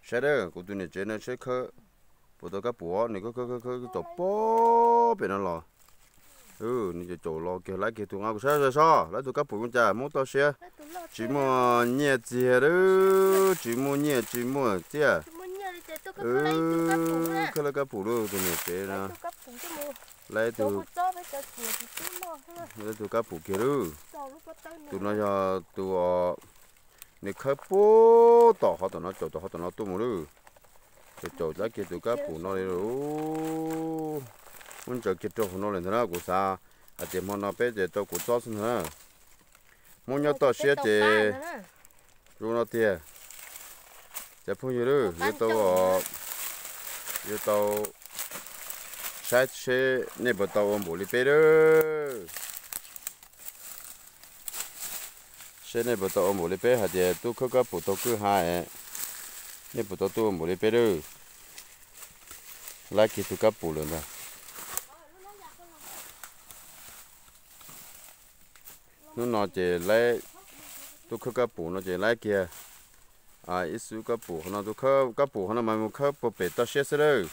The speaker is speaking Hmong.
Saib dab, kuv tus niam tsev no saib khawb puas tau kab pum, nws khawb khawb khawb khawb caum pog pem no los. Nws caum caum los kiag laib kiag tus nqa kuv saib saib so, laib tus kab pum zoo cas muab toj siab. Tsis muaj nyiaj txiag lawm, tsis muaj nyiaj tsis muaj txiaj. Khawb lawv kab pum lawm tus niam tsev no. Laib tus, laib tus kab pum kiag lawm. Tus no yog tus, nws khawb puag tom qhov tom no, caum tom qhov tom no tuaj mus lawm. Caum caum laib kiag tus kab pum no li lawm. Muab ntsaws kiag rau hauv no lawm ntag na, kuv xav hais tias hmo no peb ces rau kuv txob xwb ntag na. Muab nyob toj siab ces zoo no tiag. Cov phooj ywg lawm, yuav tau, yuav tau saib seb nej puas tau ua npaum li peb lawm. Seb nej puas tau ua npaum li peb hais tias tub khawb kab pum tau kwj ha, nej puas tau tuaj ua npaum li peb lawm. Laib kiag tus kab pum lawm ntag. Hnub no ces laib, tub khawb kab pum no ces laib kiag ib xub kab pum qhov no, tus kab pum qhov no mas mus khawb puag pem toj siab xwb lawm.